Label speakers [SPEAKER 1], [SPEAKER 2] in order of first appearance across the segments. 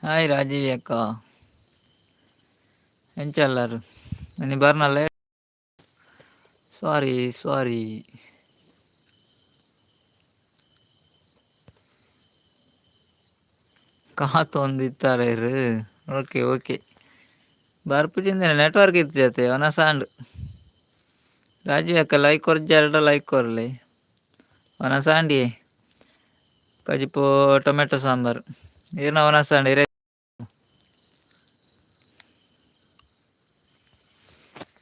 [SPEAKER 1] Hi Rajiv ಅಕ್ಕ, ಎಂಚಲ್ಲಾರು? ಇನಿ ಬರ್ನಲ್ಲ, ಸಾರಿ ಸಾರಿ. ಕಾತೊಂದಿತ್ತಾರೆ. Okay okay, ಬರ್ಪುಜಿಂದ network ಇತ್ತು ವನಸಾಂಡ್. ರಾಜೀವ್ ಅಕ್ಕ ಲೈಕ್ ಕೊರ್ಜಾರಡ ಲೈಕ್ ಕೊರ್ಲೆ. ವನಸಾಂಡಿಯೇ, ಕಜಿಪು ಟೊಮೆಟೊ ಸಾಂಬಾರು. ಈರ್ನ ವನಸಾಂಡ್ ಇರೆ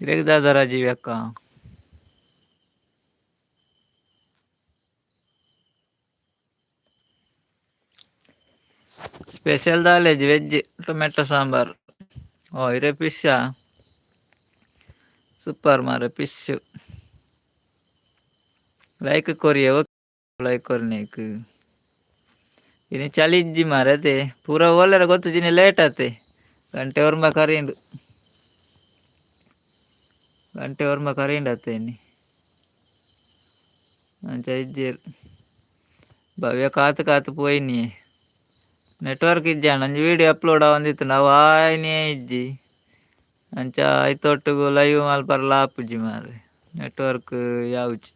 [SPEAKER 1] ಇರೆಗ್ ದಾದ ರಾಜೀವ್ ಅಕ್ಕ? ಸ್ಪೆಷಲ್ ದಾಲೇಜ್, ವೆಜ್ ಟೊಮೆಟೊ ಸಾಂಬಾರ್. ಓ, ಇರೆ ಫಿಶಾ? ಸೂಪರ್ ಮಾರೆ. ಫಿಶ್ ಲೈಕ್ ಕೊರಿಯೆ. ಓಕೆ, ಲೈಕ್ ಕೊರ್ನೇಕ್. ಇನಿ ಚಳಿ ಇಜ್ಜಿ ಮಾರೆ, ಅದೇ ಪೂರ ಓಲೆರ ಗೊತ್ತುಜಿನಿ. ಲೇಟ್ ಆತೆ, ಗಂಟೆ ಒರ್ಂಬ ಕರೀಂಡು, ಗಂಟೆ ಒರ್ಂಬ ಕರೀಂಡು ಅತ್ತೆ ಇನಿ. ಅಂಚ ಇಜ್ಜೆರ್. ಭವ್ಯ ಕಾತು ಕಾತು ಪೋಯಿನಿ. ನೆಟ್ವರ್ಕ್ ಇಜ್ಜಾಂಡ ಒಂಜಿ ವೀಡಿಯೋ ಅಪ್ಲೋಡ್ ಆವೊಂದಿತ್ತ್ಂಡ ಅವು ಆಯ್ನೇ ಇಜ್ಜಿ. ಅಂಚ ಐತೊಟ್ಟುಗು ಲೈವ್ ಮಲ್ಪರೆಲ ಆಪುಜಿ ಮಾರ್ರೆ, ನೆಟ್ವರ್ಕ್ ಯಾವುಜಿ.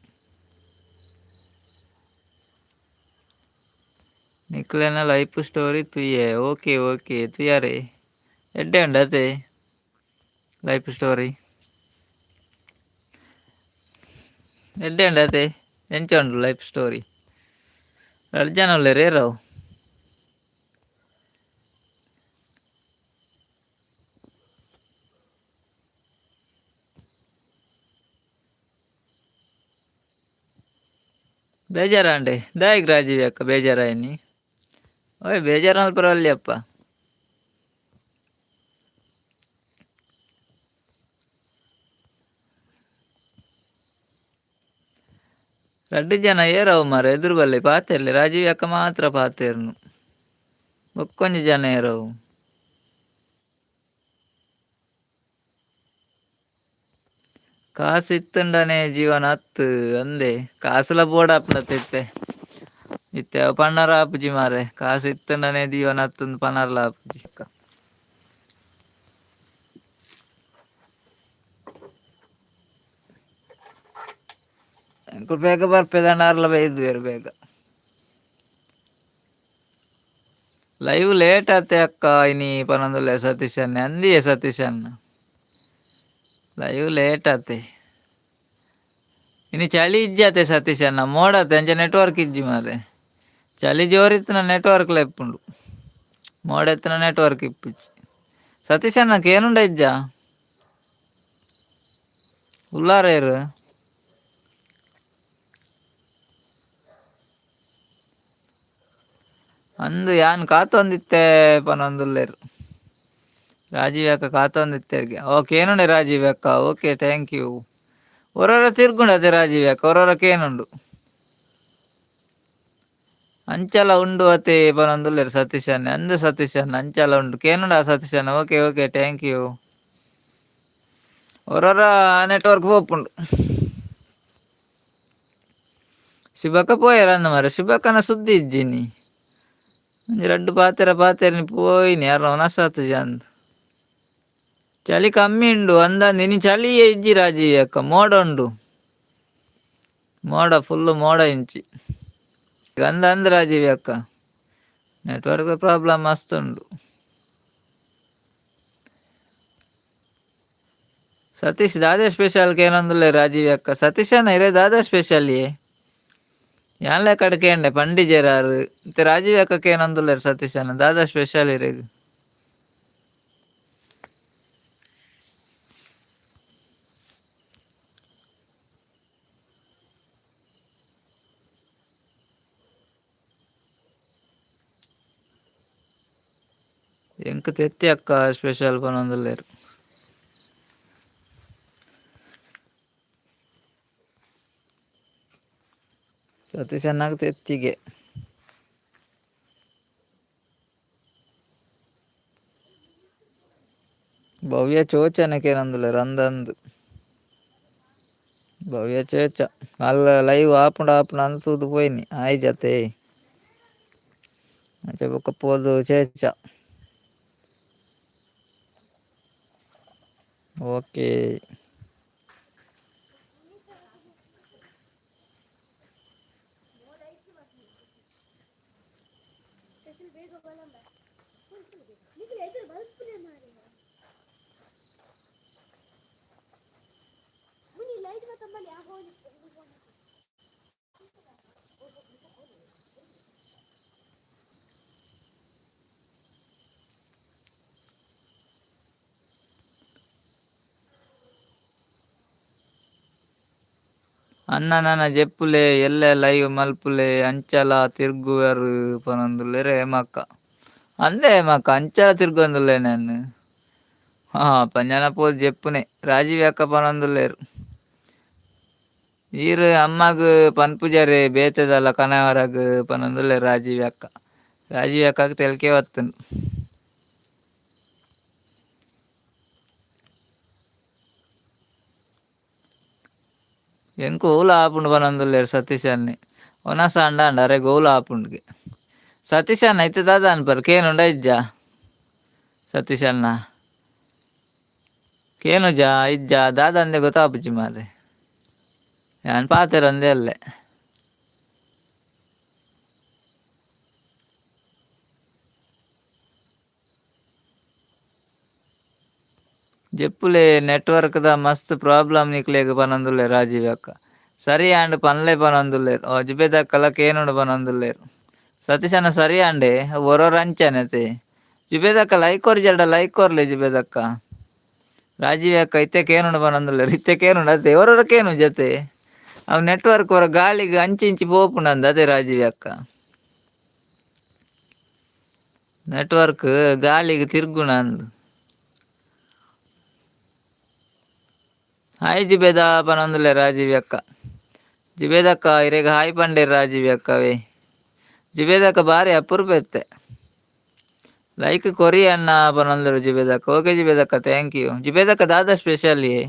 [SPEAKER 1] ನಿಕ್ಲೆನ ಲೈಫ್ ಸ್ಟೋರಿ ತೂಯೆ. ಓಕೆ ಓಕೆ, ತೂಯರೆ ಎಡ್ಡೆ ಉಂಡು ಅತೆ ಲೈಫ್ ಸ್ಟೋರಿ? ಎಡ್ಡೆ ಉಂಡು ಅತೆ? ಎಂಚ ಉಂಡು ಲೈಫ್ ಸ್ಟೋರಿ? ರಡ್ಡ್ ಜನ ಉಲ್ಲೆರ್, ಏರವು? ಬೇಜಾರಾಂಡೆ? ದಾಯೆಗ್ ರಾಜೀವ್ ಅಕ್ಕ ಬೇಜಾರಾಯಿನಿ? ಓಯ್, ಬೇಜಾರು ಮಲ್ಪರವಲ್ಯಪ್ಪ. ರಡ್ಡ್ ಜನ ಏರವು ಮಾರ್ರೆ? ಎದುರು ಬಲ್ಲೆ, ಪಾತೆರ್ಲೆ. ರಾಜೀವ್ ಅಕ್ಕ ಮಾತ್ರ ಪಾತೆರ್ನು, ಬೊಕ್ಕೊಂಜಿ ಜನ ಏರವು? ಕಾಸು ಇತ್ತುಂಡನೆ ಜೀವನ ಅತ್ತು ಅಂದೆ. ಕಾಸುಲ ಬೋಡಾಪುಂಡತ್ತೆ ಇತ್ತೆ. ಇತ್ತೆ ಅವು ಪಣ್ಣರ ಆಪುಜಿ ಮಾರ್ರೆ. ಕಾಸು ಇತ್ತುಂಡನೆ ಜೀವನ ಅತ್ತಂದು ಪನರ್ಲ ಆಪುಜಿ. ಎಂಕುಲು ಬೇಗ ಬರ್ಪೆದಾಂಡ ಅರ್ಲ ಬೈದುವೆರ್ ಬೇಗ. ಲೈವ್ ಲೇಟ್ ಆತೆ ಅಕ್ಕ ಇನಿ ಪನೊಂದುಲ್ಲೆ ಸತೀಶ್ ಅಣ್ಣೆ. ಅಂದಿಯೇ ಸತೀಶ್ ಅಣ್ಣ, ಲೈವ್ ಲೇಟ್ ಆತೆ ಇನಿ. ಚಳಿ ಇಜ್ಜಿ ಅತೆ ಸತೀಶ್ ಅಣ್ಣ, ಮೋಡತೆ, ಅಂಚ ನೆಟ್ವರ್ಕ್ ಇಜ್ಜಿ ಮಾರ್ರೆ. ಚಳಿ ಜೋರಿತ್ತಿನ ನೆಟ್ವರ್ಕ್ ಇಪ್ಪುಂಡು, ಮೋಡ ಇತ್ತಿನ ನೆಟ್ವರ್ಕ್ ಇಪ್ಪುಜಿ. ಸತೀಶ್ ಅಣ್ಣ, ಕೇನುಂಡ ಇಜ್ಜಾ? ಉಲ್ಲಾರೇರು? ಅಂದು ಯಾನ್ ಕಾತೊಂದಿತ್ತೆ ಪನೊಂದುಲ್ಲೆರ್. ರಾಜೀವ್ ಅಕ್ಕ ಕಾತೊಂದಿತ್ತೆರ್ಗೆ. ಓಕೆ, ಏನುಂಡೆ ರಾಜೀವ್ ಅಕ್ಕ? Okay, thank you. ಒರೊರ ತಿರ್ಗುಂಡು ಅದೇ ರಾಜೀವ್ ಅಕ್ಕ, ಒರೊರ ಕೇನುಂಡು. ಅಂಚಲ ಉಂಡು ಅತೆ ಪನೊಂದುಲ್ಲೆರ್ ಸತೀಶ್ ಅಣ್ಣೆ. ಅಂದು ಸತೀಶ್ ಅಣ್ಣ, ಅಂಚಲ ಉಂಡು. ಕೇನುಂಡ ಸತೀಶ್ ಅಣ್ಣ? Okay okay, thank you. ಒರೊರ ನೆಟ್ವರ್ಕ್ ಪೋಪುಂಡು. ಶುಭಕ್ಕ ಪೋಯೆರ್ ಅಂದ ಮಾರ್ರೆ. ಶುಭಕ್ಕನ ಸುದ್ದಿ ಇಜ್ಜಿನಿ. ಒಂಜಿ ರಡ್ಡ್ ಪಾತೆರ ಪಾತೆರ್ನಿ, ಪೋಯಿನಿ. ಯಾರ್ಲ ವನಸ್ ಅಂದ್. ಚಳಿ ಕಮ್ಮಿ ಉಂಡು ಅಂದಂದು. ಇನಿ ಚಳಿಯೇ ಇಜ್ಜಿ ರಾಜೀವ್ ಅಕ್ಕ, ಮೋಡ ಉಂಡು, ಮೋಡ, ಫುಲ್ ಮೋಡ ಇಂಚಿ. ಅಂದ ಅಂದ್ ರಾಜೀವ್ ಅಕ್ಕ, ನೆಟ್ವರ್ಕ್ ಪ್ರಾಬ್ಲಮ್ ಮಸ್ತ್ ಉಂಡು. ಸತೀಶ್ ದಾದೆ ಸ್ಪೆಷಲ್ ಕೇನೊಂದುಲ್ಲೆ ರಾಜೀವ್ ಅಕ್ಕ. ಸತೀಶ್ ಅಣ್ಣ, ಇರೆ ದಾದ ಸ್ಪೆಷಲ್? ಯೇ, ಯಾನ್ಲ ಕಡೆ ಕೇಂಡೆ ಪಂಡಿಜೆರಾರು. ಇತ್ತೆ ರಾಜೀವ್ ಅಕ್ಕ ಕೇನೊಂದುಲ್ಲೆರ್. ಸತೀಶ್ ಅಣ್ಣ, ದಾದ ಸ್ಪೆಷಲ್ ಇರೆಗ್? ಎಂಕ್ ತೆತ್ತಿ ಅಕ್ಕ ಸ್ಪೆಷಲ್ ಪನೊಂದುಲ್ಲೆರ್. ಸತೀಶ್ ಅಣ್ಣಗ್ ತೆತ್ತಿಗೆ. ಭವ್ಯ ಚೋಚನೆ ಕೇನೊಂದುಲ್ಲೆರ್. ಅಂದಂದು ಭವ್ಯ ಚೇಚ ಅಲ್ಲ ಲೈವ್ ಆಪುಂಡ ಆಪುಂಡ ಅಂದ್ ತೂದು ಪೋಯಿನಿ, ಆಯ್ಜತೆ. ಅಂಚ ಬೊಕ್ಕ ಪೋದು ಚೇಚ. ಓಕೆ. ಅಣ್ಣ ನನ ಜೆಪ್ಪುಲೆ ಎಲ್ಲೆ ಲೈವ್ ಮಲ್ಪುಲೆ ಅಂಚಲ ತಿರ್ಗುವೆರ್ ಪನೊಂದುಲ್ಲೆರ್ ಹೇಮಕ್ಕ. ಅಂದೆ ಹೇಮಕ್ಕ ಅಂಚಲ ತಿರ್ಗೊಂದುಲ್ಲೆ ನಾನು. ಹಾ ಪಂಜನ ಪೋದು ಜೆಪ್ಪುನೆ ರಾಜೀವ್ ಅಕ್ಕ ಪನೊಂದುಲ್ಲೆರ್. ಈರ್ ಅಮ್ಮಗ್ ಪನ್ಪುಜರೆ ಬೇತೆದಲ್ಲ ಕನವರಗ್ ಪನೊಂದುಲ್ಲೆರ್ ರಾಜೀವ್ ಅಕ್ಕ. ರಾಜೀವ್ ಅಕ್ಕಗ್ ತೆಲ್ಕೆ ಬತ್ತುಂಡು. ಎಂಕ್ ಓಲು ಆಪುಂಡು ಪನೊಂದುಲ್ಲೆರ್ ಸತೀಶ್ ಅಣ್ಣೆ. ಒನಸ್ ಆಂಡ ಆಂಡ ಅರೆಗ್ ಓಲು ಆಪುಂಡುಗೆ. ಸತೀಶ್ ಅಣ್ಣ ಇತ್ತೆ ದಾದ ಅನ್ಪರ್ ಕೇನುಂಡ ಇಜ್ಜಾ ಸತೀಶ್ ಅಣ್ಣ? ಕೇನುಜಾ ಇಜ್ಜಾ ದಾದ ಅಂದೆ ಗೊತ್ತಾಪುಜಿ ಮಾರ್ರೆ. ಯಾನ್ ಪಾತೆರಂದೆ ಅಲ್ಲೇ. ಜೆಪ್ಪುಲೆ ನೆಟ್ವರ್ಕ್ದ ಮಸ್ತ್ ಪ್ರಾಬ್ಲಮ್ ನಿಕ್ಲೆಗ್ ಪನೊಂದುಲ್ಲೆರ್ ರಾಜೀವ್ ಅಕ್ಕ. ಸರಿ ಆಂಡ್ ಪನ್ಲೆ ಪನೊಂದುಲ್ಲೆರ್. ಓ ಜುಬೇದಕ್ಕಲ ಕೇನುಂಡು ಪನೊಂದುಲ್ಲೆರ್. ಸತೀಶ್ ಅಣ್ಣ ಸರಿ ಆಂಡೆ ಒರೊರ ಅಂಚನೆ ಅತೆ. ಜುಬೇದಕ್ಕ ಲೈಕ್ ಕೊರ್ಜೆರ್ಡ ಲೈಕ್ ಕೊರ್ಲೆ ಜುಬೇದಕ್ಕ. ರಾಜೀವ್ ಅಕ್ಕ ಇತ್ತೆ ಕೇನುಂಡು ಪನೊಂದುಲ್ಲೆರ್. ಇತ್ತೆ ಕೇನುಂಡು ಅತೆ ಒರೊರ ಕೇನುಜಿ ಅತೆ. ಅವು ನೆಟ್ವರ್ಕ್ ಒರ ಗಾಳಿಗ್ ಅಂಚಿ ಇಂಚಿ ಪೋಪುಂಡು ಅಂದ್ ಅತೆ ರಾಜೀವ್ ಅಕ್ಕ. ನೆಟ್ವರ್ಕ್ ಗಾಳಿಗ್ ತಿರ್ಗುಣ ಅಂದ್. ಹಾಯ್ ಜುಬೇದಾ ಪನೊಂದುಲ್ಲೆರ್ ರಾಜೀವ್ ಅಕ್ಕ. ಜುಬೇದಕ್ಕ ಇರೆಗ್ ಹಾಯ್ ಪಂಡೆರ್ ರಾಜೀವ್ ಅಕ್ಕವೇ. ಜುಬೇದಕ್ಕ ಬಾರಿ ಅಪರೂಪ ಇತ್ತೆ. ಲೈಕ್ ಕೊರಿ ಅಣ್ಣ ಪನೊಂದುಲ್ಲೆರ್ ಜುಬೇದಕ್ಕ. ಓಕೆ ಜುಬೇದಕ್ಕ thank you. ಜುಬೇದಕ್ಕ ದಾದ ಸ್ಪೆಷಲ್ ಯೇ?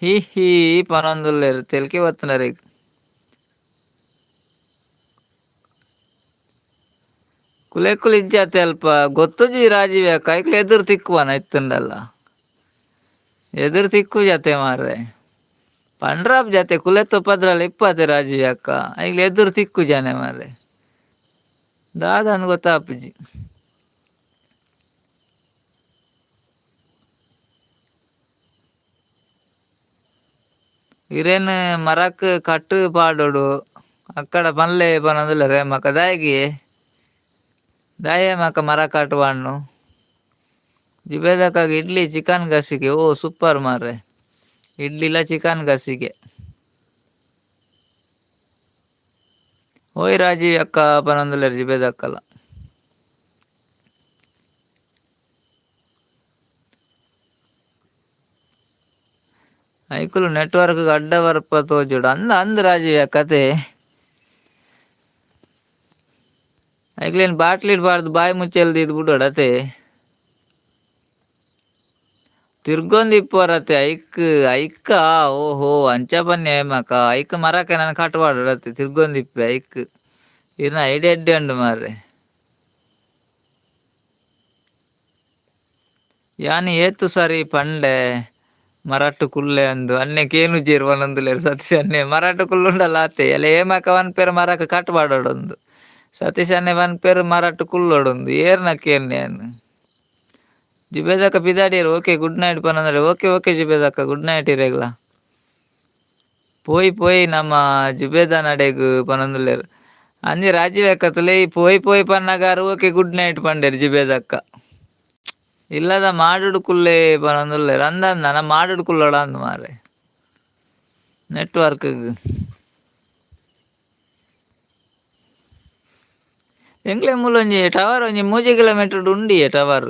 [SPEAKER 1] ಹಿ ಹಿ ಪನೊಂದುಲ್ಲೆರ್ ತೆಲ್ಕೆ ಬತ್ತುಂಡು ಅರೆಗ್. ಕುಲೆಕುಲು ಇಜ್ಜಾತೆ ಅಲ್ಪ ಗೊತ್ತುಜಿ ರಾಜೀವ್ ಅಕ್ಕ ಐಕ್ಲೆ ಎದುರು ತಿಕ್ಕುವನ ಇತ್ತುಂಡಲ್ಲ. ಎದುರು ತಿಕ್ಕುಜತೆ ಮಾರ್ರೆ. ಪಂಡ್ರಾಪ್ ಜತೆ ಕುಲೆತ್ತ ಉಪದ್ರಲ ಇಪ್ಪತೆ ರಾಜೀವ್ ಅಕ್ಕ ಐಕ್ಲೆ ಎದುರು ತಿಕ್ಕುಜಾನೆ ಮಾರ್ರೆ. ದಾದನ್ ಗೊತ್ತಾಪುಜಿ. ಇರೆನ್ ಮರಕ್ ಕಟ್ ಪಾಡೊಡು ಅಕ್ಕಡ ಪನ್ಲೆ ಪನೊಂದುಲ್ಲೆರ್ ಹೇಮಕ್ಕ ದಾಯೆಗ್ ದಾಯೆ ಹೇಮಕ್ಕ ಮರ ಕಟ್ ಪಾಡ್ನು. ಜುಬೇದಕ್ಕಗ್ ಇಡ್ಲಿ ಚಿಕನ್ ಗಸಿಗೆ ಓ ಸೂಪರ್ ಮಾರ್ರೆ. ಇಡ್ಲಿಲ ಚಿಕನ್ ಗಸಿಗೆ. ಓಯ್ ರಾಜೀವ್ ಅಕ್ಕ ಪನೊಂದುಲ್ಲೆರ್ ಜುಬೇದಕ್ಕಲ. ಐಕುಲು ನೆಟ್ವರ್ಕ್ ಅಡ್ಡ ಬರ್ಪ ತೋಜುಡು ಅಂದ್ ಅಂದ್ ರಾಜೀವ್ ಕತೆ. ಐಕ್ಲೇನ್ ಬಾಟ್ಲಿಡ್ ಪಾಡ್ದ್ ಬಾಯಿ ಮುಚ್ಚೆಲ್ ದೀದ್ ಬುಡೊಡು ಅತೆ. ತಿರ್ಗೊಂದು ಇಪ್ಪುವರತೆ ಐಕ್ ಐಕ್ಕ ಓಹೋ ಅಂಚ ಪನ್ಯ ಹೇಮಕ್ಕ ಐಕ್ ಮರಕ್ ಎನನ್ ಕಟ್ ಪಾಡೊಡು ಅತೆ ತಿರ್ಗೊಂದು ಇಪ್ಪೆ ಐಕ್. ಇರ್ನ ಐಡಿಯಾ ಎಡ್ಡೆ ಉಂಡು ಮಾರ್ರೆ. ಯಾನ್ ಏತ್ ಸರಿ ಪಂಡೆ ಮರಟ್ ಕುಲ್ಲೆ ಅಂದ್ ಅಣ್ಣೆ ಕೇನುಜೆರ್ ಪನೊಂದುಲ್ಲೆರ್ ಸತೀಶ್ ಅಣ್ಣೆ ಮರಟ್ ಕುಲ್ಲುಂಡಲ ಆತೆ ಎಲ್ಲೆ ಹೇಮಕ್ಕ ಪನ್ಪೆರ್ ಮರಕ್ ಕಟ್ ಪಾಡೊಡುಂದು. ಸತೀಶ್ ಅಣ್ಣೆ ಪನ್ಪೆರ್ ಮರಟ್ ಕುಲ್ಲೊಡುಂದು ಏರ್ನ ಕೇನ್ನೆ ಯಾನ್. ಜುಬೇದಕ್ಕ ಪಿದಾಡಿಯೆರ್ ಓಕೆ ಗುಡ್ ನೈಟ್ ಪನೊಂದುಲ್ಲೆರ್ ಓಕೆ ಓಕೆ ಜುಬೇದಕ್ಕ ಗುಡ್ ನೈಟ್ ಇರೆಗ್ಲ. ಪೋಯಿ ಪೋಯಿ ನಮ್ಮ ಜುಬೇದ ನಡೆಗ್ ಪನೊಂದುಲ್ಲೆರ್. ಅಂಜಿ ರಾಜೀವ್ ಅಕ್ಕ ತುಲೈ ಪೋಯಿ ಪೋಯಿ ಪನ್ನಗ ಓಕೆ ಗುಡ್ ನೈಟ್ ಪಂಡೆರ್ ಜುಬೇದಕ್ಕ. ಇಲ್ಲದ ಮಾಡುಡು ಕುಲ್ಲೆ ಪನೊಂದುಲ್ಲೆರ್. ಅಂದ ಅಂದ ನಾ ಮಾಡುಡು ಕುಲ್ಲೊಡ ಅಂದ್ ಮಾರ್ರೆ. ನೆಟ್ವರ್ಕ್ ಎಂಕ್ಲೆ ಮೂಲೊಂಜಿ ಟವರ್ ಒಂಜಿ 3 ಕಿಲೋಮೀಟರ್ ಉಂಡಿಯೆ ಟವರ್.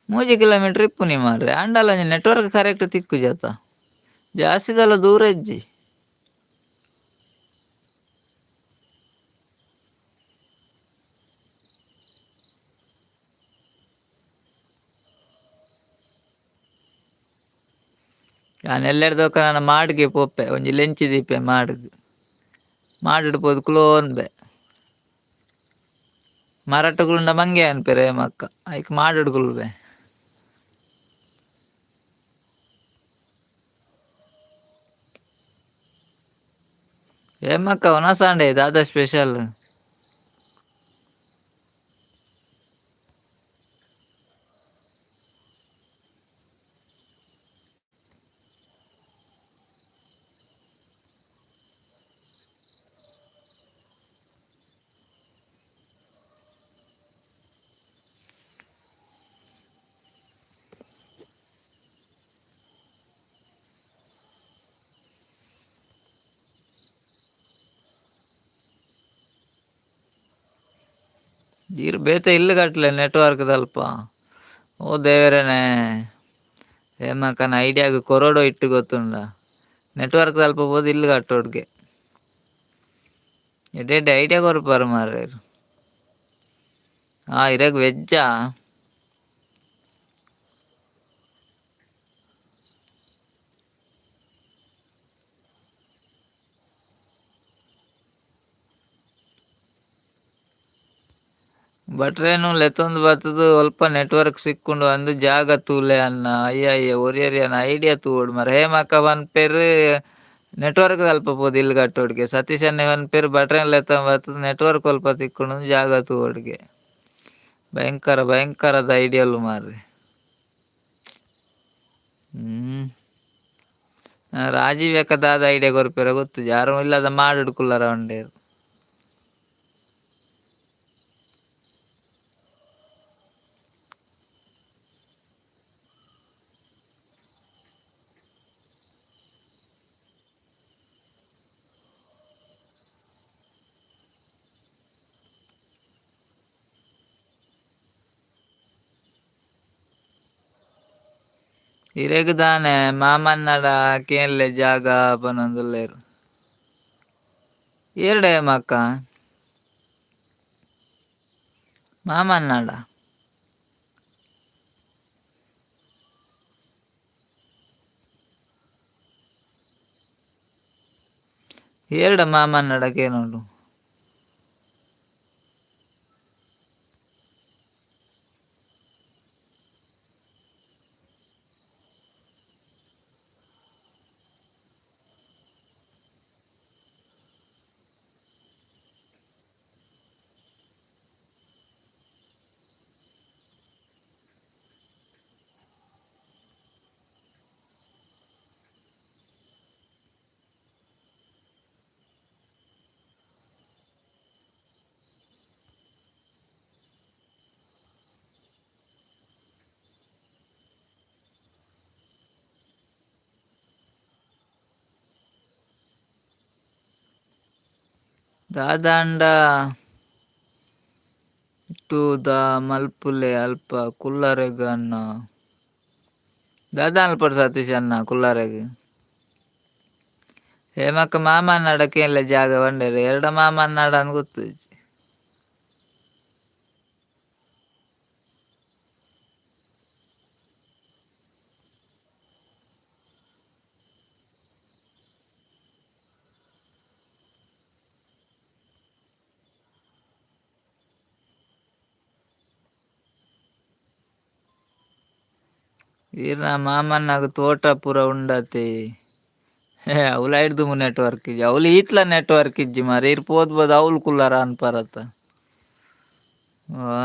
[SPEAKER 1] 3 ಕಿಲೋಮೀಟರ್ ಇಪ್ಪುನಿ ಮಾರ್ರೆ. ಆಂಡಲ ಒಂಜಿ ನೆಟ್ವರ್ಕ್ ಕರೆಕ್ಟ್ ತಿಕ್ಕುಜತ. ಜಾಸ್ತಿದಲ್ಲ ದೂರ ಇಜ್ಜಿ. ಯಾನ್ ಎಲ್ಲೆರ್ದ್ ಬೊಕ ನನ ಮಾಡ್ಗೆ ಪೋಪೆ ಒಂಜಿ ಲೆಂಚಿ ದೀಪೆ ಮಾಡ್ಗ್. ಮಾಡುಡು ಪೋದು ಕುಲೋನ್ಬೆ. ಮರಟುಗುಂಡ ಮಂಗೆ ಅನ್ಪೆರೆ ಮಕ್ಕ ಐಕ್ ಮಾಡುಡ್ಗುಲ್ವೆ. ಹೇಮಕ್ಕ ಒನಸಾಂಡೆ ದಾದಾ ಸ್ಪೆಷಲ್? ಈರ್ ಬೇತೆ ಇಲ್ಲು ಕಟ್ಲೆ ನೆಟ್ವರ್ಕ್ ದಲ್ಪ. ಓ ದೇವರೇನೆ, ಹೇಮಕ್ಕನ ಐಡಿಯಾಗ ಕೊರೋಡೋ ಇಟ್ಟು ಗೊತ್ತುಂಡ. ನೆಟ್ವರ್ಕ್ ದಲ್ಪ ಪೋದು ಇಲ್ಲು ಕಟ್ಟೋಡ್ಗೆ ಎಡ್ಡೆ ಎಡ್ಡೆ ಐಡಿಯಾ ಕೊರ್ಪಾರು ಮಾರ್ರೆ. ಆ ಇರೆಗ್ ವೆಜ್ಜಾ? ಭಟ್ರೇನು ಲೆತ್ತೊಂದು ಬತ್ತದು ಅಲ್ಪ ನೆಟ್ವರ್ಕ್ ಸಿಕ್ಕುಂಡು ಅಂದು ಜಾಗ ತೂಲೆ ಅನ್ನ. ಅಯ್ಯ ಅಯ್ಯ ಒರಿಯರಿಯನ ಐಡಿಯಾ ತೂವೊಡು ಮಾರ್ರೆ. ಹೇಮಕ್ಕ ಪನ್ಪೆರ್ ನೆಟ್ವರ್ಕ್ ದಲ್ಪ ಪೋದು ಇಲ್ಲು ಕಟ್ಟೋಡ್ಗೆ. ಸತೀಶ್ ಅಣ್ಣೆ ಪನ್ಪೆರ್ ಭಟ್ರೇನ್ ಲೆತ್ತೊಂದು ಬತ್ತದು ನೆಟ್ವರ್ಕ್ ಅಲ್ಪ ತಿಕ್ಕುಂಡು ಜಾಗ ತೂವೊಡ್ಗೆ. ಭಯಂಕರ ಭಯಂಕರದ ಐಡಿಯಾಲು ಮಾರ್ರೆ. ಹ್ಮ್ ರಾಜೀವ್ ಅಕ್ಕ ದಾದ ಐಡಿಯಾ ಕೊರ್ಪೆರ ಗೊತ್ತು ಯಾರು ಇಲ್ಲದ ಮಾಡುಡ್ಕುಲ್ಲರ ಉಂಡೇರು. ಇರೆಗ್ ದಾನೆ ಮಾಮನ್ನಡ ಕೇನ್ಲೆ ಜಾಗ ಪನೊಂದುಲ್ಲೆರ್. ಏರ್ಡ ಹೇಮಕ್ಕ? ಮಾಮನ್ನಡ? ಏರ್ಡ ಮಾಮನ್ನಡ ಕೇನೋಡು? ದಾದಾಂಡ ಟೂದ ಮಲ್ಪುಲೆ ಅಲ್ಪ ಕುಲ್ಲರೆಗ್ ಅಣ್ಣ. ದಾದಾ ಅಲ್ಪಡ್ ಸತೀಶ್ ಅಣ್ಣ ಕುಲ್ಲರೆಗ್? ಹೇಮಕ್ಕ ಮಾಮನ್ನಡ ಕೇನ್ಲೆ ಜಾಗ ಪಂಡೆರ್. ಎರಡ ಮಾಮನ್ನಡ ಅಂದ್ ಗೊತ್ತುಜ್ಜಿ. ಈರ್ನ ಮಾಮನ್ನಗ್ ತೋಟ ಪೂರ ಉಂಡತೆ. ಅವ್ಲು ಐಡ್ದು ನೆಟ್ವರ್ಕ್ ಇಜ್ಜಿ. ಅವ್ಲು ಈತ್ಲ ನೆಟ್ವರ್ಕ್ ಇಜ್ಜಿ ಮಾರ್ರೆ. ಈರ್ ಪೋದ್ ಪೋದು ಅವ್ಲು ಕುಲ್ಲರ ಅನ್ಪರತ್ತ. ವಾ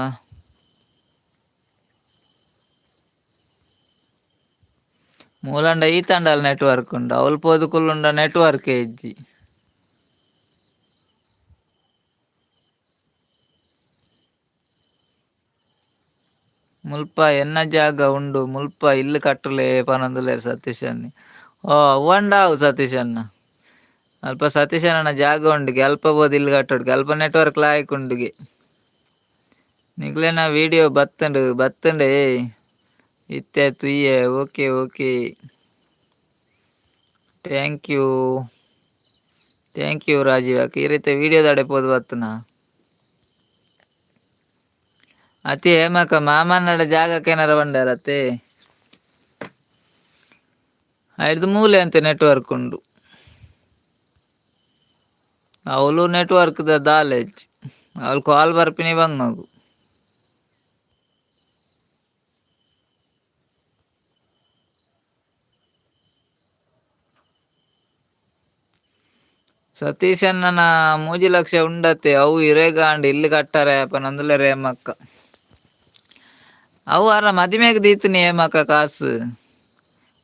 [SPEAKER 1] ಮೂಲಂಡ ಈತಂಡಲ ನೆಟ್ವರ್ಕ್ ಉಂಡು. ಅವ್ಲು ಪೋದು ಕುಲ್ಲುಂಡ ನೆಟ್ವರ್ಕ್ ಇಜ್ಜಿ. ಮುಲ್ಪ ಎನ್ನ ಜಾಗ ಉಂಡು ಮುಲ್ಪ ಇಲ್ಲು ಕಟ್ಟುಲೆ ಪನೊಂದುಲ್ಲೆರ್ ಸತೀಶ್ ಅಣ್ಣೆ. ಓ ಅವ್ವಂಡಾವು ಸತೀಶ್ ಅಣ್ಣ. ಅಲ್ಪ ಸತೀಶ್ ಅಣ್ಣನ ಜಾಗ ಉಂಡುಗೆ ಅಲ್ಪ ಪೋದು ಇಲ್ಲು ಕಟ್ಟೋಡ್ಗೆ. ಅಲ್ಪ ನೆಟ್ವರ್ಕ್ ಲಾಯ್ಕ್ ಉಂಡುಗೆ. ನಿಕ್ಲೆನ ವಿಡಿಯೋ ಬತ್ತುಂಡು ಬತ್ತುಂಡೆ ಇತ್ತೆ ತುಯ್ಯೆ. Okay okay thank you thank you Rajiv ಅಕ್ಕ. ಈ ರೀತಿ ವಿಡಿಯೋದಡೆ ಪೋದು ಬತ್ತುನಾ? ಅತಿ ಹೇಮಕ್ಕ ಮಾಮನ್ನಡ ಜಾಗಕ್ಕೆ ಏನಾರ ಬಂಡಾರತ್ತೆ? ಐದು ಮೂಲೆ ಅಂತೆ ನೆಟ್ವರ್ಕ್ ಉಂಡು. ಅವಳು ನೆಟ್ವರ್ಕ್ ದ ದಾಲೇಜ್. ಅವಳು ಕಾಲ್ ಬರ್ಪಿನಿ ಬಂಗಗು. ಸತೀಶಣ್ಣನ 3 ಲಕ್ಷ ಉಂಡತೆ ಅವು ಇರೆಗಾಂಡ್ ಇಲ್ಲು ಕಟ್ಟರೆ ಪನೊಂದುಲ್ಲೆರ್ ಹೇಮಕ್ಕ. ಅವು ಅರ ಮದಿಮೆಗ್ ದೀತಿನಿ ಹೇಮಕ್ಕ ಕಾಸು.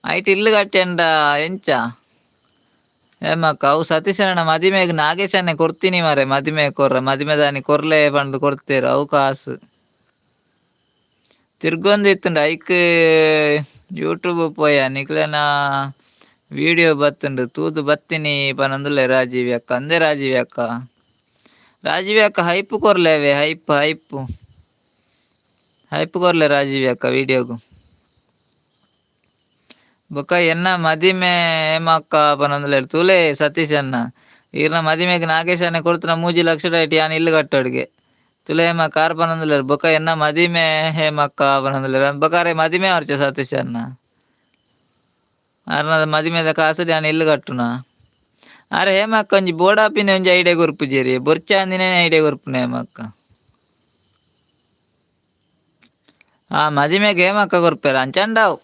[SPEAKER 1] ಐಟ್ ಇಲ್ಲು ಕಟ್ಟೆಂಡ ಎಂಚ ಹೇಮಕ್ಕ? ಅವು ಸತೀಶಣ್ಣ ಮದಿಮೆಗ್ ನಾಗೇಶಣ್ಣೆ ಕೊರ್ತೀನಿ ಮಾರೆ. ಮದಿಮೆ ಕೊರ್ರ, ಮದಿಮೆದಾನಿ ಕೊರ್ಲೆ ಪಂದ್ ಕೊರ್ತೆರ್ ಅವು ಕಾಸು. ತಿರ್ಗೊಂದಿತ್ತುಂಡು ಐಕ್ ಯೂಟ್ಯೂಬ್ ಪೋಯ, ನಿಕ್ಲೆನ ವಿಡಿಯೋ ಬತ್ತುಂಡು, ತೂದು ಬತ್ತಿನಿ ಪನೊಂದುಲ್ಲೆ ರಾಜೀವಿ ಅಕ್ಕ. ಅಂದೆ ರಾಜೀವಿ ಅಕ್ಕ, ರಾಜೀವಿ ಅಕ್ಕ hype ಕೊರ್ಲೆವೆ, hype hype hype ಕೊರ್ಲೆ Rajeevi ಅಕ್ಕ ವಿಡಿಯೋಗು. ಬೊಕ ಎನ್ನ ಮದಿಮೆ ಹೇಮಕ್ಕ ಪನೊಂದುಲ್ಲೆರ್. ತೂಲೆ ಸತೀಶ್ ಅಣ್ಣ, ಈರ್ನ ಮದಿಮೆಗ್ ನಾಗೇಶ್ ಅಣ್ಣೆ ಕೊರ್ತುನ 3 ಲಕ್ಷ ಐಟ್ ಯಾನ್ ಇಲ್ಲು ಕಟ್ಟೊಡ್ಗೆ. ತುಲೆ ಹೇಮಕ್ಕ, ಆರ್ ಪನೊಂದುಲ್ಲೆರ್. ಬೊಕ ಎನ್ನ ಮದಿಮೆ ಹೇಮಕ್ಕ ಪನೊಂದುಲ್ಲೆರ್. ಬೊಕ ಅರೆ ಮದಿಮೆ ಆವೊರ್ಚ ಸತೀಶ್ ಅಣ್ಣ? ಆರ್ನ ಮದಿಮೆದ ಕಾಸುಡು ಯಾನ್ ಇಲ್ಲು ಕಟ್ಟುನ. ಆರೆ ಹೇಮಕ್ಕ ಒಂಜಿ ಬೋಡಾಪಿನ ಒಂಜಿ ಐಡಿಯಾ ಕೊರ್ಪುಜೆರಿ. ಬೊರ್ಚಾಂದಿನ ಐಡಿಯಾ ಕೊರ್ಪುನ ಹೇಮಕ್ಕ. ಆ ಮದಿಮೆಗ್ ಹೇಮಕ್ಕ ಕೊರ್ಪೆರ್ ಅಂಚಂಡಾವು.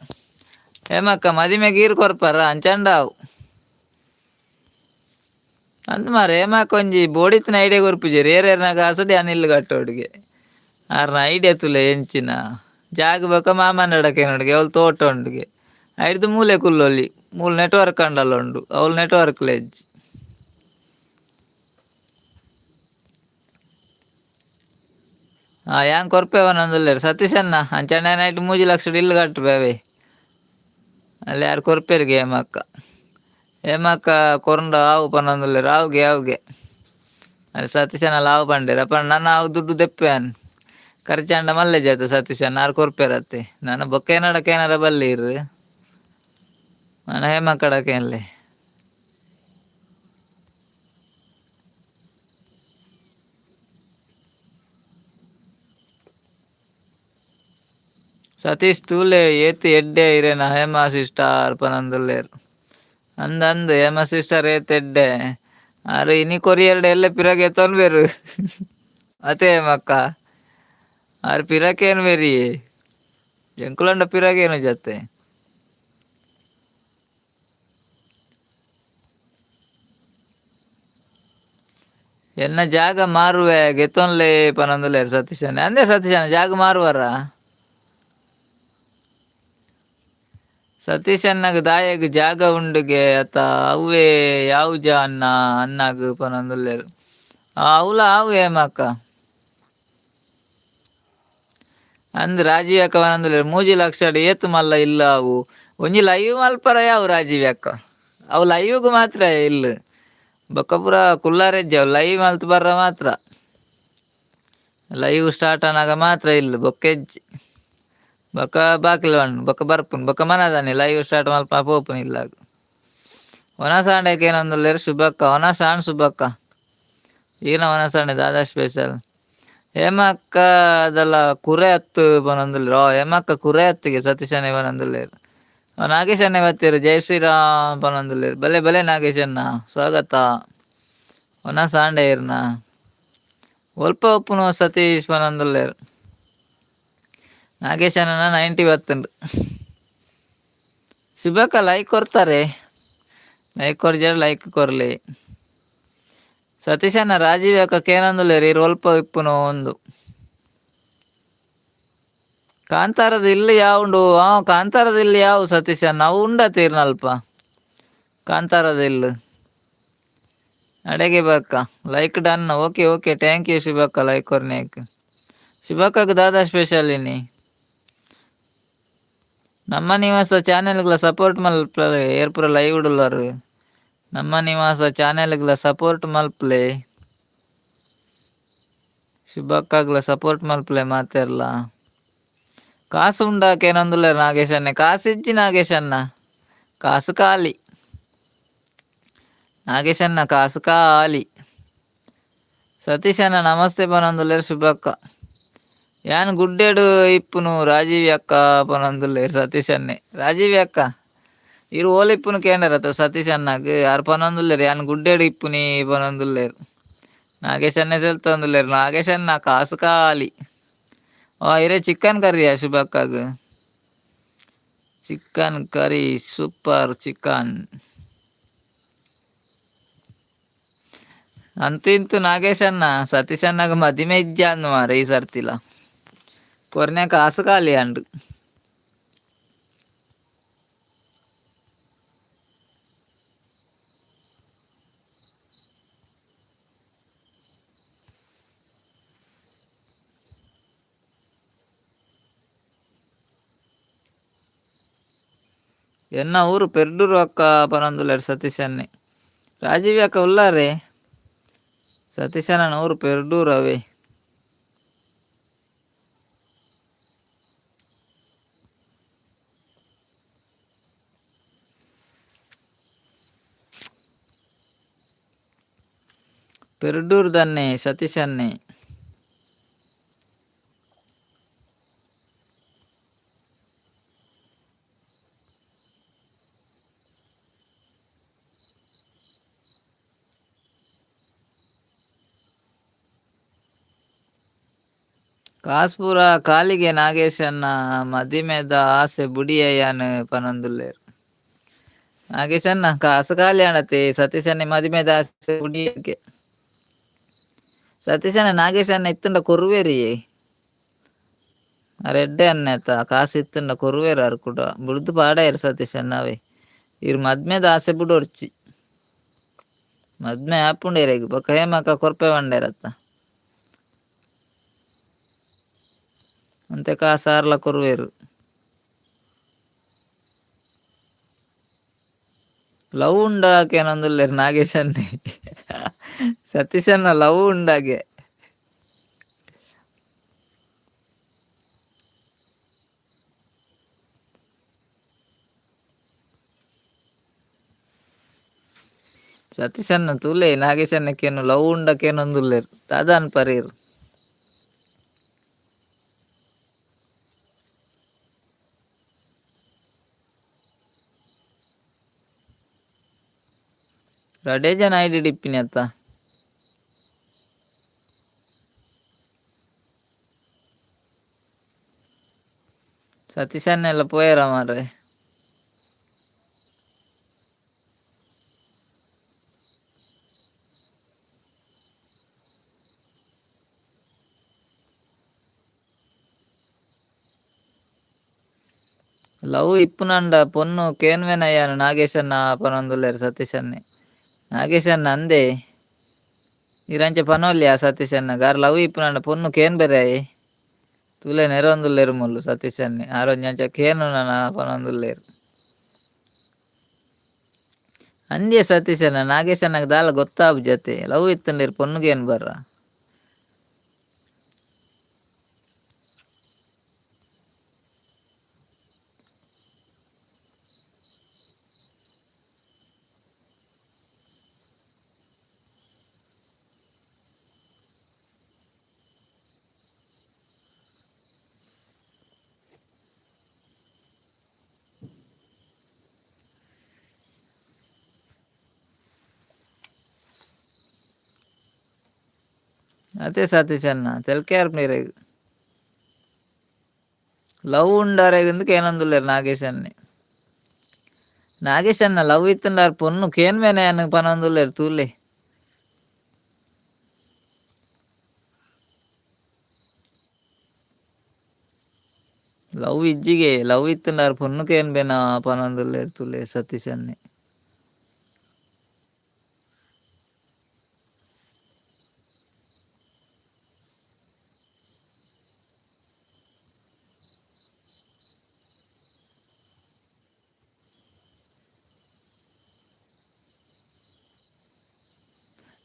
[SPEAKER 1] ಹೇಮಕ್ಕ, ಮದಿಮೆಗ್ ಈರ್ ಕೊರ್ಪರ ಅಂಚಂಡಾವು. ಅಂದ್ ಮಾರೆ ಹೇಮಕ್ಕ ಒಂಜಿ ಬೋಡಿತ್ತಿನ ಐಡಿಯಾ ಕೊರ್ಪುಜೆರ್. ಏರೇರ್ನ ಕಾಸುಡು ಯಾನ್ ಇಲ್ಲು ಕಟ್ಟೊಡ್ಗೆ. ಆರ್ನ ಐಡಿಯಾ ತೂಲೆ ಎಂಚಿನ. ಜಾಗ ಬೊಕ ಮಾಮನಡ ಕೇನೊಡ್ಗೆ, ಅವ್ಲು ತೋಟ ಉಂಡುಗೆ. ಐಡ್ದ್ ಮೂಲೆ ಕುಲ್ಲೊಲಿ, ಮೂಲು ನೆಟ್ವರ್ಕ್ ಅಂಡಲ ಉಂಡು, ಅವ್ಲು ನೆಟ್ವರ್ಕ್ ಇಜ್ಜಿ. ಆ ಯಾನ್ ಕೊರ್ಪೆ ಪನೊಂದುಲ್ಲೆರ್ ಸತೀಶಣ್ಣ. ಅಂಚನೆ ನೈಟ್ 3 ಲಕ್ಷ ಇಲ್ಲು ಕಟ್ಟುವೆ. ಅಲ್ಲಿ ಯಾರು ಕೊರ್ಪೆರ್ಗೆ ಹೇಮಕ್ಕ. ಹೇಮಕ್ಕ ಕೊರ್ಂಡ ಆವು ಪನೊಂದುಲ್ಲೆರ್. ಆವುಗೆ ಆವುಗೆ. ಅಲ್ಲಿ ಸತೀಶಣ್ಣ ಆವು ಪಂಡೆರ್. ಅಪ್ಪ ನನ ಅವು ದುಡ್ಡು ದೆಪ್ಪೆ ಯಾನ್. ಖರ್ಚಾಂಡ ಮಲ್ಲೆ ಜಾತ ಸತೀಶಣ್ಣ ಆರ್ ಕೊರ್ಪೆರತ್ತೆ. ನನ ಬೊಕ್ಕ ಏನಡ ಕೇನರ ಬಲ್ಲಿ ಇರ್. ನನ ಹೇಮಕ್ಕಡ ಕೇನ್ಲೆ. ಸತೀಶ್ ತೂಲೆ ಏತ್ ಎಡ್ಡೆ ಇರೆನ ಹೇಮಾ ಸಿಸ್ಟರ್ ಪನೊಂದುಲ್ಲೆರ್. ಅಂದ್ ಅಂದ್, ಹೇಮಾ ಸಿಸ್ಟರ್ ಏತ್ ಎಡ್ಡೆ. ಆರ್ ಇನಿ ಕೊರಿಯರ್ಡ್ ಎಲ್ಲೆ ಪಿರಗ್ ಎತ್ತೊನ್ಬೆರು ಅತೆ ಹೇಮಕ್ಕ? ಆರ್ ಪಿರಕೇನ್ಬೆರಿ, ಎಂಕುಲಂಡ ಪಿರಗೇನು ಜತ್ತೆ. ಎನ್ನ ಜಾಗ ಮಾರುವೆ ಗೆತ್ತೊನ್ಲೆ ಪನೊಂದುಲ್ಲೆರ್ ಸತೀಶಣ್ಣ. ಅಂದೆ ಸತೀಶಣ್ಣ, ಜಾಗ ಮಾರುವರ? ಸತೀಶಣ್ಣಗ್ ದಾಯೆಗ್ ಜಾಗ ಉಂಡುಗೆ ಅತ ಅವ್ವೇ ಯಾವುಜ ಅಣ್ಣ ಅಣ್ಣಗ್ ಪನೊಂದುಲ್ಲೆರ್. ಅವ್ಲ ಆವು ಹೇಮಕ್ಕ. ಅಂದ್ ರಾಜೀವ್ ಅಕ್ಕ ಪನೊಂದುಲ್ಲೆರ್. 3 ಲಕ್ಷಡ್ ಏತ್ ಮಲ್ಲ ಇಲ್ಲ ಅವು? ಒಂಜಿ ಲೈವ್ ಮಲ್ಪರ ಯಾವು ರಾಜೀವ್ ಅಕ್ಕ. ಅವು ಲೈವ್ಗ್ ಮಾತ್ರ ಇಲ್ಲು, ಬೊಕ್ಕ ಪೂರ ಕುಲ್ಲಾರೆಜ್ಜಿ. ಅವು ಲೈವ್ ಮಲ್ತ್ ಬರ್ರ ಮಾತ್ರ, ಲೈವ್ ಸ್ಟಾರ್ಟ್ ಆನಾಗ ಮಾತ್ರ ಇಲ್ಲು, ಬೊಕ್ಕ ಇಜ್ಜಿ. ಬೊಕ್ಕ ಬಾಕಿಲ್ ಬಣ್ಣು ಬೊಕ್ಕ ಬರ್ಪುನು. ಬೊಕ್ಕ ಮನದಾನಿ ಲೈವ್ ಸ್ಟಾರ್ಟ್ ಮಲ್ಪ ಪೋಪುನು ಇಲ್ಲಾಗ. ವನಸಾಂಡಕ್ಕೆ ಏನೊಂದುಲ್ಲೆರ್ ಶುಭಕ್ಕ. ವನಸಾಂಡ್ ಶುಭಕ್ಕ, ಈರ್ನ ವನಸಾಂಡೆ ದಾದಾ ಸ್ಪೆಷಲ್? ಹೇಮಕ್ಕ ಅದೆಲ್ಲ ಕುರೆ ಹತ್ತು ಪನೊಂದುಲ್ಲೆರ್. ಓ ಹೇಮಕ್ಕ ಕುರೆ ಹತ್ತಿಗೆ ಸತೀಶಣ್ಣೆ ಪನೊಂದುಲ್ಲೆರ್. ನಾಗೇಶಣ್ಣೆ ಬತ್ತೆರ್, ಜೈ ಶ್ರೀರಾಮ್ ಪನೊಂದುಲ್ಲೆರ್. ಬಲೆ ಬಲೆ ನಾಗೇಶಣ್ಣ, ಸ್ವಾಗತ. ವನಸಾಂಡೆ ಇರ್ನ. ಒಲ್ಪ ಉಪ್ಪುನು ಸತೀಶ್ ಪನೊಂದುಲ್ಲೆರ್. ನಾಗೇಶಣ್ಣನ 90 ಬತ್ತುಂಡು. ಶುಭಕ್ಕ ಲೈಕ್ ಕೊರ್ತಾರೆ, ಲೈಕ್ ಕೊರ್ಜಾರ ಲೈಕ್ ಕೊರ್ಲಿ. ಸತೀಶಣ್ಣ, ರಾಜೀವ್ ಅಕ್ಕ ಕೇನೊಂದುಲ್ಲೆರ್ ಈರ್ ಒಲ್ಪ ಇಪ್ಪುನು ಒಂದು. ಕಾಂತಾರದ ಇಲ್ಲಿ ಯಾವುಂಡು? ಆ ಕಾಂತಾರದ ಇಲ್ಲಿ ಯಾವು ಸತೀಶಣ್ಣ? ಅವು ಉಂಡ ತೀರ್ನಲ್ಪ ಕಾಂತಾರದ ಇಲ್ಲು. ಅಡೆಗೆ ಬಕ್ಕ. Like done, okay okay, thank you ಶುಭಕ್ಕ like ಕೊರ್ನೇಕ್. ಶುಭಕ್ಕಗ್ ದಾದಾ ಸ್ಪೆಷಲ್ ಇನಿ? ನಮ್ಮ ನಿವಾಸ ಚಾನೆಲ್ಗಳ ಸಪೋರ್ಟ್ ಮಲ್ಪಲೆ. ಏರ್ಪುರ ಲೈವ್ ಉಡುಲ್ಲರು, ನಮ್ಮ ನಿವಾಸ ಚಾನೆಲ್ಗಳ ಸಪೋರ್ಟ್ ಮಲ್ಪಲೆ. ಶುಭಕ್ಕಾಗ್ಲ ಸಪೋರ್ಟ್ ಮಲ್ಪಲೆ ಮಾತೆರ್ಲ. ಕಾಸು ಉಂಡಾಕೇನೊಂದುಲ್ಲೆರ್ ನಾಗೇಶಣ್ಣೆ. ಕಾಸು ಇಜ್ಜಿ ನಾಗೇಶಣ್ಣ, ಕಾಸು ಖಾಲಿ ನಾಗೇಶಣ್ಣ, ಕಾಸು ಖಾಲಿ. ಸತೀಶಣ್ಣ ನಮಸ್ತೆ ಪನೊಂದುಲ್ಲೆರ್ ಶುಭಕ್ಕ. ಯಾನ್ ಗುಡ್ಡೆಡು ಇಪ್ಪುನು ರಾಜೀವಿ ಅಕ್ಕ ಪನೊಂದುಲ್ಲೆರ್ ಸತೀಶಣ್ಣೆ. ರಾಜೀವಿ ಅಕ್ಕ, ಇರು ಓಲು ಇಪ್ಪುನು ಕೇಂಡರತ್ತ ಸತೀಶಣ್ಣಗ್? ಆರ್ ಪನೊಂದುಲ್ಲೆರ್, ಯಾನ್ ಗುಡ್ಡೆಡು ಇಪ್ಪುನಿ ಪನೊಂದುಲ್ಲೆರ್. ನಾಗೇಶಣ್ಣೆ ತೆಲ್ತೊಂದುಲ್ಲೆರ್. ನಾಗೇಶಣ್ಣ ಕಾಸು ಖಾಲಿ. ಓ ಇರೆ ಚಿಕನ್ ಕರಿಯಾ ಶುಭಕ್ಕಗ್? Chicken curry, super chicken. ಅಂತೂ ಇಂತೂ ನಾಗೇಶಣ್ಣ ಸತೀಶಣ್ಣಗ ಮದಿಮೆ ಇಜ್ಜಾಂದು ಮಾರ ಈ ಸರ್ತಿಲ. ಕೊರ್ನೆ ಕಾಸು ಖಾಲಿ ಅಂಡು. ಎನ್ನ ಊರು ಪೆರ್ಡೂರು ಅಕ್ಕ ಪನೊಂದುಲ್ಲೆರ್ ಸತೀಶನ್ನೆ. ರಾಜೀವ್ ಅಕ್ಕ ಉಲ್ಲಾರೆ. ಸತೀಶನ ಊರು ಪೆರ್ಡೂರು ಅವೇ. ಪೆರ್ಡೂರು ದನ್ನೆ ಸತೀಶನ್ನೆ. ಕಾಸ್ಪುರ ಕಾಲಿಗೆ ನಾಗೇಶನ್ನ ಮದಿಮೆದ ಆಸೆ ಬುಡಿಯಯ್ಯಾನ್ ಪನೊಂದುಲ್ಲೆರ್. ನಾಗೇಶಣ್ಣ ಕಾಸು ಖಾಲಿ ಆಂಡತೆ ಸತೀಶನ್ನೆ ಮದಿಮೆದ ಆಸೆ ಬುಡಿಯಕ್ಕೆ. ಸತೀಶಣ್ಣ ನಾಗೇಶಣ್ಣ ಇತ್ತುಂಡ ಕೊರುವೆರಿಯೇ. ಅರ್ ಎಡ್ಡೆ ಅಣ್ಣೆ ಕಾಸು ಇತ್ತುಂಡ ಕೊರುವೆರ್ ಅರ್ ಕುಡ ಬುಡ್ದು ಪಾಡಯೆರ್ ಸತೀಶಣ್ಣ ಅವೇ. ಇರ್ ಮದ್ಮೆದ ಆಸೆ ಬುಡೊರ್ಚಿ. ಮದ್ಮೆ ಆಪುಂಡು ಇರೆಗ್ ಬೊಕ್ಕ ಹೇಮಕ್ಕ ಕೊರ್ಪೆ ಪಂಡೆರತ್ತ. ಒಂತೆ ಕಾಸು ಆರ್ಲ ಕೊರುವೆರ್. ಲವ್ ಉಂಡಾಕೇನೊಂದುಲ್ಲೆರ್ ನಾಗೇಶನ್ನೆ. ಸತೀಶಣ್ಣ ಲವ್ ಉಂಡಾಗೆ. ಸತೀಶಣ್ಣ ತೂಲೆ ನಾಗೇಶಣ್ಣಕೇನು ಲವ್ ಉಂಡಕೇನೊಂದುಲ್ಲೆರ್ ದಾದಾನ್ ಪರೇರ್. ರಡ್ಡೆ ಜನ ಐಡಿ ಡಿಪ್ಪಿನಿ ಅತ್ತ. ಸತೀಶಣ್ಣೆಲ್ಲ ಪೋಯೆರ ಮಾರ್ರೆ. ಲವ್ ಇಪ್ಪುನಂಡ ಪೊನ್ನು ಕೇನ್ವೆನಯ್ಯಾನ್ ನಾಗೇಶಣ್ಣ ಪನೊಂದುಲ್ಲೆರ್ ಸತೀಶನ್ನೆ. ನಾಗೇಶಣ್ಣ ಅಂದೆ ಇರಂಚ ಪನೊಲ್ಯಾ ಸತೀಶಣ್ಣ ಗಾರ್ ಲವ್ ಇಪ್ಪುನಂಡ ಪೊನ್ನು ಕೇನ್ಬೆರಾಯೆ. ತೂಲೆ ನೆರೊಂದುಲ್ಲೆರ್ ಮೂಲು ಸತೀಶನ್ನೆ ಆರೊಂಜಿ ಅಂಚ ಕೇನುನನ ಪನೊಂದುಲ್ಲೆರ್. ಅಂದ್ಯೆ ಸತೀಶಣ್ಣ ನಾಗೇಶಣ್ಣಗ್ ದಾಲ ಗೊತ್ತಾಪುಜತೆ ಲವ್ ಇತ್ತುಂಡ ಇರ್ ಪೊನ್ನುಗೇನ್ ಬರ್ರ. ಅದೇ ಸತೀಶಣ್ಣ ತೆಲ್ಕೆ ಇರೆಗ್. ಲವ್ ಉಂಡಾರೆಗ್ ಕೇನೊಂದುಲ್ಲೆರ್ ನಾಗೇಶನ್ನೆ. ನಾಗೇಶಣ್ಣ ಲವ್ ಇತ್ತುಂಡ ಆರ್ ಪೊನ್ನು ಕೇನ್ವೆನೆ ಯಾನ್ ಪನೊಂದುಲ್ಲೆರ್ ತೂಲೆ. ಲವ್ ಇಜ್ಜಿಗೆ ಲವ್ ಇತ್ತುಂಡ ಆರ್ ಪೊನ್ನು ಕೇನ್ಬೆನ ಪನೊಂದುಲ್ಲೆರ್ ತೂಲೆ ಸತೀಶನ್ನೆ.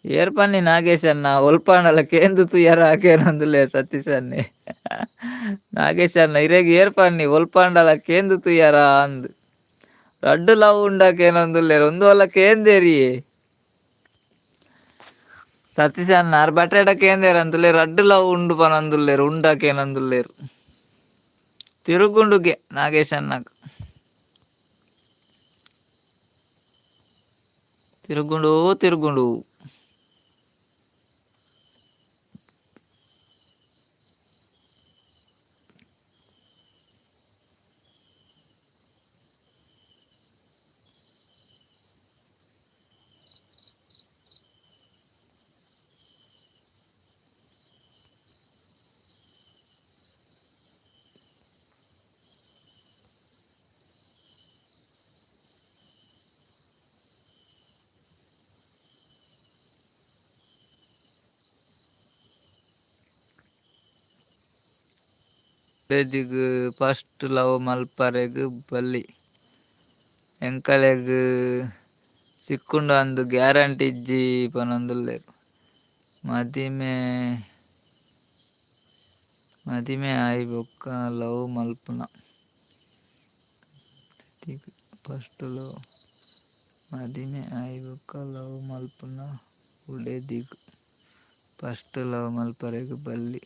[SPEAKER 1] ಏರ್ ಪನ್ನಿ ನಾಗೇಶಣ್ಣ ಒಲ್ಪಾಂಡಲ ಕೇಂದು ತೂಯರ ಕೇನೊಂದುಲ್ಲೆರ್ ಸತೀಶನ್ನೆ. ನಾಗೇಶಣ್ಣ ಇರೆಗ್ ಏರ್ ಪನ್ನಿ ಒಲ್ಪಾಂಡಲ ಕೇಂದು ತೂಯರ ಅಂದ್. ರಡ್ಡ್ ಲವ್ ಉಂಡಕೇನೊಂದುಲ್ಲೆರ್ ಉಂದು ಒಲ್ಲ ಕೇಂದೇರಿಯೇ. ಸತೀಶಣ್ಣ ಆರ್ ಬಟೇಡ ಕೇಂದೇರ್ ಅಂತುಲ್ಲೆರ್ ರಡ್ಡ್ ಲವ್ ಉಂಡು ಪನೊಂದುಲ್ಲೆರ್ ಉಂಡಕೇನೊಂದುಲ್ಲೆರ್. ತಿರುಗುಂಡುಗೆ ನಾಗೇಶಣ್ಣಗ್. ತಿರುಗುಂಡು ತಿರುಗುಂಡು. ಬುಡೆದಿಗ್ ಫಸ್ಟ್ ಲವ್ ಮಲ್ಪರೆಗ್ ಬಲ್ಲಿ. ಎಂಕಲೆಗ್ ಸಿಕ್ಕುಂಡು ಅಂದ್ ಗ್ಯಾರಂಟಿ ಇಜ್ಜಿ ಪನೊಂದುಲ್ಲೆರ್. ಮದಿಮೆ ಮದಿಮೆ ಆಯಿ ಬೊಕ್ಕ ಲವ್ ಮಲ್ಪುನ. ಫಸ್ಟ್ ಲವ್ ಮದಿಮೆ ಆಯಿ ಬೊಕ್ಕ ಲವ್ ಮಲ್ಪುನ ಬುಡೆದಿಗ್ ಫಸ್ಟ್ ಲವ್ ಮಲ್ಪರೆಗ್ ಬಲ್ಲಿ.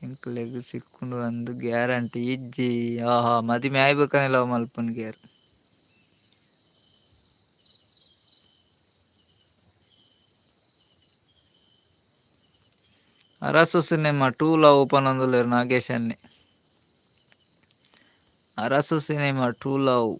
[SPEAKER 1] ಎಂಕಲೆಗ್ ಸಿಕ್ಕುಂಡು ಅಂದ್ ಗ್ಯಾರಂಟಿ ಇಜ್ಜಿ. ಆಹಾ ಮದಿಮೆ ಆಯಿ ಬೊಕ್ಕನೆ ಲವ್ ಮಲ್ಪುನ್ಗೆರ್. ಅರಸು ಸಿನಿಮಾ ಟೂ ಲವ್ ಪನೊಂದುಲ್ಲೆರ್ ನಾಗೇಶನ್ನೆ. Arasu cinema two love.